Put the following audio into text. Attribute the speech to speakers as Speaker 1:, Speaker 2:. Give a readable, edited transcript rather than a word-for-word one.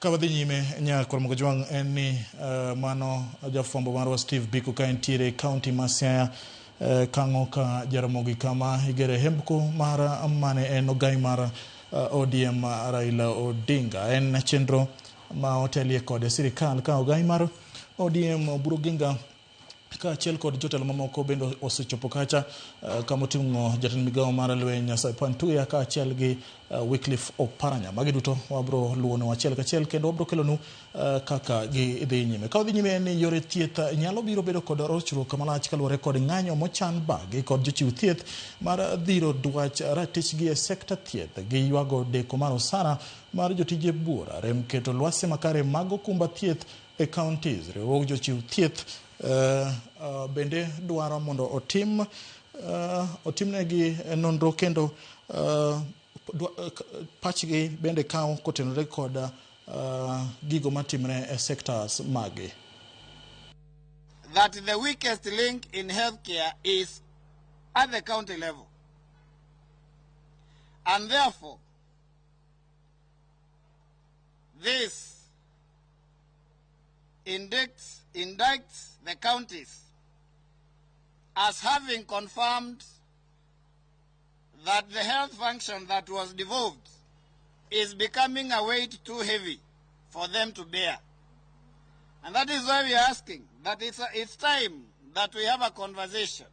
Speaker 1: Ka wadhi nyime nyakwar Mogajwang' en ni mano jafwambo marwa Steve Biko ka entiere e kaunti ma Siaya kang'o ka Jaramogi kama igere hembko mar mane en ogai mar ODM Raila Odinga. En chenro ma otelie kod sirikal ka ogai mar ODM Oburu Oginga kaachiel kod jotelo mamoko bende osechopo kacha kama oting'o jatend migawo mar lweny Saipan Tuya kaachiel gi Wycliffe Oparanya. Magi duto wabro luwonu achiel kachiel kendo wabro kelonu kaka gidhi nyime. Ka wadhi nyime en ni yore thieth nyalo biro bedo kod rochruok malach kaluwore kod ng'anyo mochan bagi kod jochiw thieth mar dhiro dwach ratichgi e sekta thieth. Giywago deko mar osara mar jotije buora, rem keto lwasi makare mag okumba thieth e counties. Riwruog jochiw thieth bende dwaro mondo otim otimnegi nonro kendo pachgi bende kaw kotenore kod gigo matimre e sectors magi.
Speaker 2: That the weakest link in healthcare is at the county level. And therefore, this indicts the counties as having confirmed that the health function that was devolved is becoming a weight too heavy for them to bear. And that is why we are asking that it's time that we have a conversation.